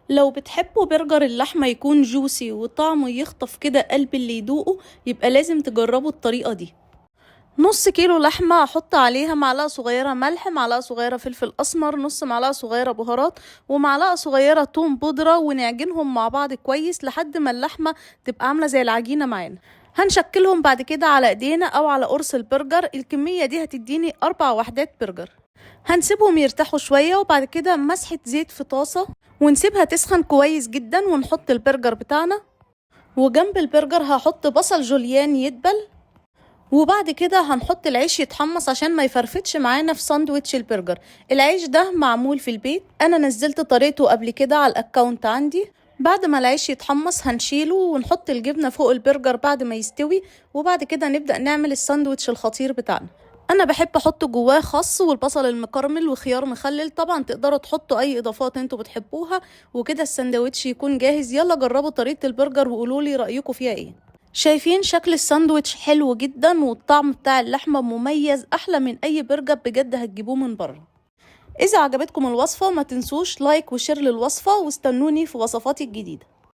لو بتحبوا برجر اللحمة يكون juicy وطعمه يخطف كده قلب اللي يدوقه، يبقى لازم تجربوا الطريقة دي. نص كيلو لحمة احط عليها معلقة صغيرة ملح، معلقة صغيرة فلفل اسمر، نص معلقة صغيرة بهارات، ومعلقة صغيرة توم بودرة، ونعجنهم مع بعض كويس لحد ما اللحمة تبقى عاملة زي العجينة معانا. هنشكلهم بعد كده على ايدينا او على قرص البرجر. الكمية دي هتديني 4 وحدات برجر. هنسيبهم يرتاحوا شوية، وبعد كده مسحة زيت في طاسة ونسيبها تسخن كويس جدا، ونحط البرجر بتاعنا. وجنب البرجر هحط بصل جوليان يدبل، وبعد كده هنحط العيش يتحمص عشان ما يفرفتش معانا في ساندويتش البرجر. العيش ده معمول في البيت، انا نزلت طريقته قبل كده على ال account عندي. بعد ما العيش يتحمص هنشيله ونحط الجبنة فوق البرجر بعد ما يستوي، وبعد كده نبدأ نعمل الساندويتش الخطير بتاعنا. انا بحب احط جواه خس والبصل المكرمل وخيار مخلل، طبعا تقدروا تحطوا اي اضافات انتوا بتحبوها. وكده الساندويتش يكون جاهز. يلا جربوا طريقة البرجر وقولوا لي رأيكم فيها ايه. شايفين شكل الساندويتش حلو جدا، والطعم بتاع اللحمة مميز، احلى من اي برجر بجد هتجيبوه من بره. اذا عجبتكم الوصفة ما تنسوش like و share للوصفة، واستنوني في وصفاتي الجديدة.